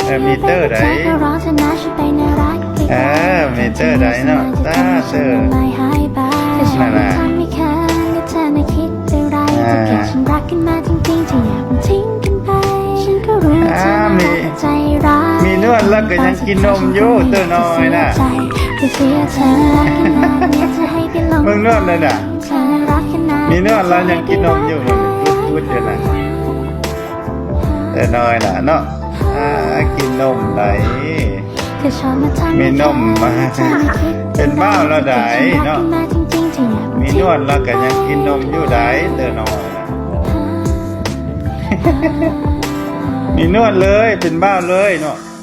ເອີ ມີເຕີໃດ ເອີ ມີເຕີໃດເນາະ ຕາເຕີ ນັ້ນນະ ອ່າ ມີ ມີໜວດແລ້ວກໍຍັງກິນນົມຢູ່ ເຕີນ້ອຍນະ ເບິ່ງໜວດນັ້ນນະ ມີໜວດແລ້ວຍັງກິນນົມຢູ່ ວຶດໆຢູ່ນະ ເຕີນ້ອຍນະເນາະ ອ່າ ກິນນົມໄດ໋ ມີນົມ ເປັນບ່າວແລ້ວໃດ໋ເນາະ ມີໜວດແລ້ວກໍຍັງກິນນົມຢູ່ໃດ໋ ເຕີນ້ອຍນະ ມີໜວດເລີຍ ເປັນບ່າວເລີຍເນາະ.